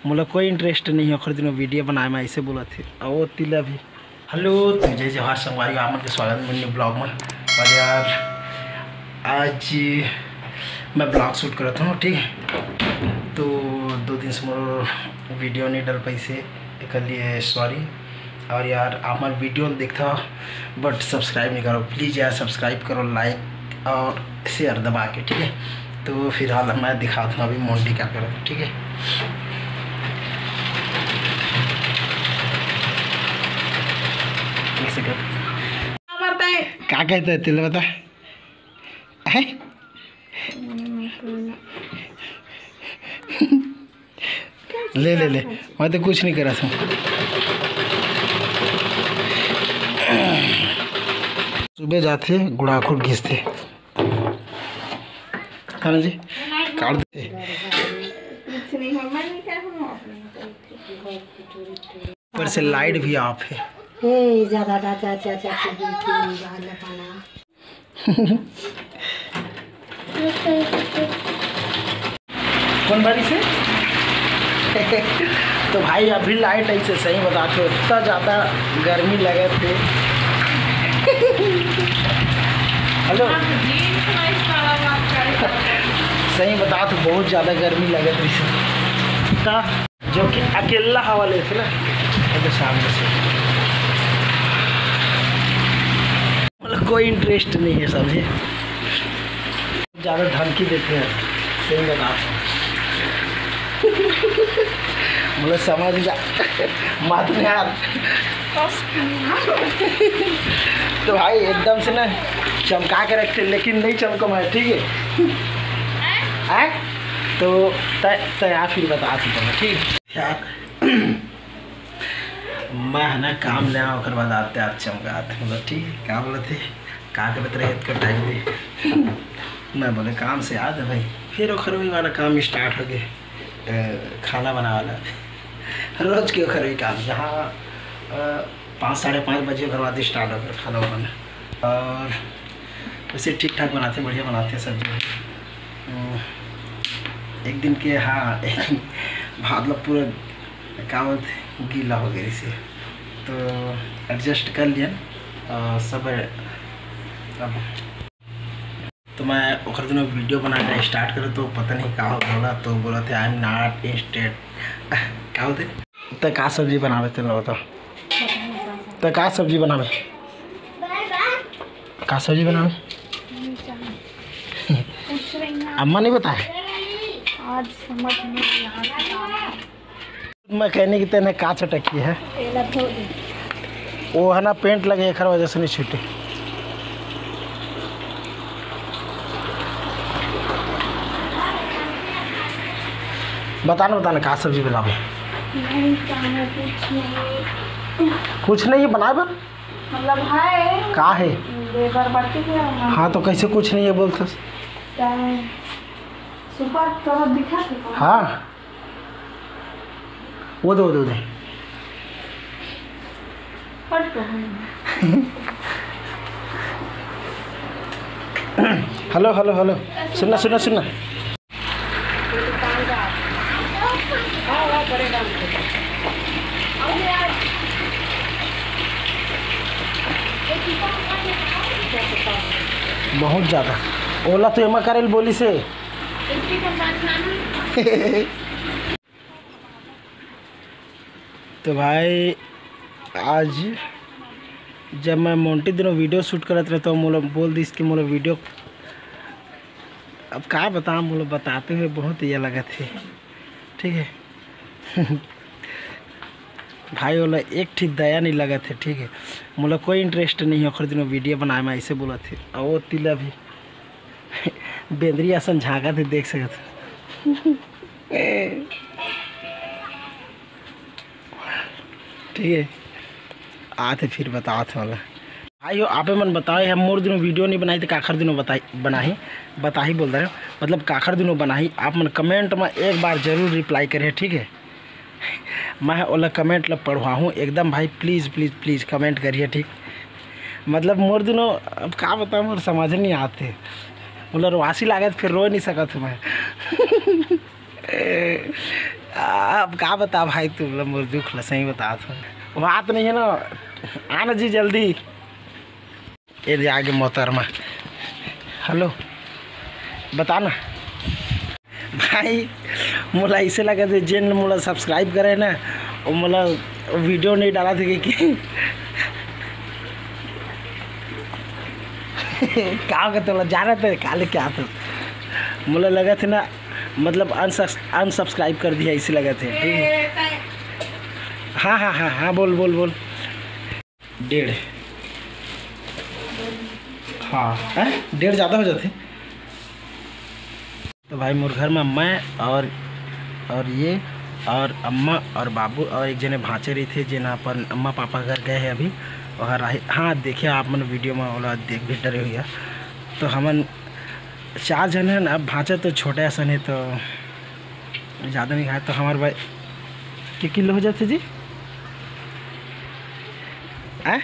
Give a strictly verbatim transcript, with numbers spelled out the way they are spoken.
मोला कोई इंटरेस्ट नहीं है ओखर दिनों वीडियो बनाए में, ऐसे बोलत हे। अउ तिला भी हेलो, तो जय जोहार संगवारी, आप मन के स्वागत हे मोर न्यू ब्लॉग में। और यार, आज मैं ब्लॉग शूट करत हूँ, ठीक है। तो दो दिन से मोर वीडियो नहीं डल पाइसे, एकर लिए सॉरी। और यार, आप मन वीडियो देखता हो, बट सब्सक्राइब नहीं करो, प्लीज़ यार, सब्सक्राइब करो, लाइक और शेयर दबा के, ठीक है। तो फिलहाल मैं दिखाता हूँ अभी मोंटी क्या करत हे, ठीक है। ऐसे कर। क्या कहता है तिल बता? हैं? ले, ले, ले, मैं तो कुछ नहीं करा था। सुबह जाथे, गुड़ाखुर घिसथे, है ना जी? काट देथे। ऊपर से लाइट भी ऑफ है। ए, जा, जा, जा। कौन बारी से? तो भाई, अभी लाइट ऐसे सही बता तो इतना ज़्यादा गर्मी लगत हे। हेलो, सही बता तो बहुत ज़्यादा गर्मी लगत रही से। का जो कि अकेला हवा लेथे ना, तो सामने से मतलब कोई इंटरेस्ट नहीं है, समझे? ज़्यादा धमकी देते हैं, सही बता। मतलब समझ जा, मत यार। तो भाई एकदम से ना चमका के रखते, लेकिन नहीं चमको मैं, ठीक है? हैं? तो तय तय फिर बता दी मैं, ठीक है? यार, मैं है ना काम ले आऊँ, ओकर बाद आते आते चमकात, मतलब ठीक है, का बोलत हे, का करत रहे इतका टाइम दे। मैं बोले काम से याद है भाई, फिर ओकर वही वाला काम स्टार्ट हो गए, अ, खाना बनावे वाला। रोज के ओकर वही काम, जहाँ, अ, पाँच, साढ़े पाँच बजे ओकर बाद स्टार्ट हो गए खाना बनाना। और वैसे ठीक ठाक बनाते, बढ़िया बनाते सब्जी। अ, एक दिन के, हाँ, एक दिन भात ला पूरा का बोलते, गीला हो गए इसे, तो एडजस्ट कर लिया। अ, सब अब तो मैं ओकर दिन वीडियो बना के स्टार्ट करे तो पता नहीं का हो बोला, तो बोला थे, "I am not interested।" का बोलते? तो का सब्जी बनावे तेला बता? तो का सब्जी बनावे? का सब्जी बनावे? अम्मा नहीं बताए? आज समझ में नहीं आ रहा। मैं कहने की तेने का चटकी है, वो है ना पेंट लगे, एकर वजह से नहीं छूटे। बता ना, बता ना, का सब्जी बनावे? कुछ नहीं बनाए बर। मतलब है का है? हाँ, तो कैसे कुछ नहीं है बोलते? सुपर तो दिखा। हाँ। वो दे, वो दे, वो दे। हेलो, हेलो, हेलो, सुनना, सुनना, सुनना। बहुत ज़्यादा ओला तो एमा करेल बोली से। तो भाई, आज जब मैं मोंटी दिनों वीडियो शूट करत रहे तो मोला बोल दिस कि मोला वीडियो, अब का बताऊँ, मोला बताते हुए बहुत ये लगत हे, ठीक है। भाई, ओला एक ठीक दया नहीं लगत हे, ठीक है। मोला कोई इंटरेस्ट नहीं है ओखर दिनों वीडियो बनाए में, ऐसे बोलत हे। और तिला भी बेंदरी असन झांकत हे, देख सकत हे। ठीक है, आते फिर बतात वाला। भाई हो, आपे मन बताओ, हम मोर दिनों वीडियो नहीं बनाई तो काखर दिनों बताई, बनाही, बताही बोल रहे हो, मतलब काखर दिनों बनाही। आप मन कमेंट में एक बार जरूर रिप्लाई करिए, ठीक है? मैं ओला कमेंट ला पढ़वाहूँ एकदम भाई, प्लीज़, प्लीज़, प्लीज़ कमेंट करिए, ठीक? मतलब मोर दिनों अब का बताऊँ, मोर समझ नहीं आते, मतलब रोवासी लागत, फिर रो नहीं सकत मैं। अब का बता भाई, तुमला मोर दुख ला सही बतात हँव। बात नहीं है ना, आना जी जल्दी। ये दे आगे मोहतरमा। हेलो, बता ना भाई, मोला ऐसे लगथे जेन मोला subscribe करे ना, वो मोला video नहीं डालथे कि, कि का होगे तोला, जाना तो काले क्या तो मोला लगथे ना, मतलब unsubs-, unsubscribe कर दिया, ऐसे लगथे, ठीक है? हाँ, हाँ, हाँ, हाँ, बोल, बोल, बोल। डेढ़, हाँ, हैं? डेढ़ ज़्यादा हो जाथे। तो भाई, मोर घर में मैं और, और ये और अम्मा और बाबू और एक जने भांचे रहिथे, जेन अपन अम्मा पापा घर गए हैं अभी। वहाँ रहे, हाँ, देखिए आप मन video में, ओला देख भी डरे हुई है। तो हमन चार जन हैं ना, अब भांचा तो छोटे असन है, तो ज़्यादा नहीं खाए तो हमारे भाई के किलो हो जाते जी। हैं?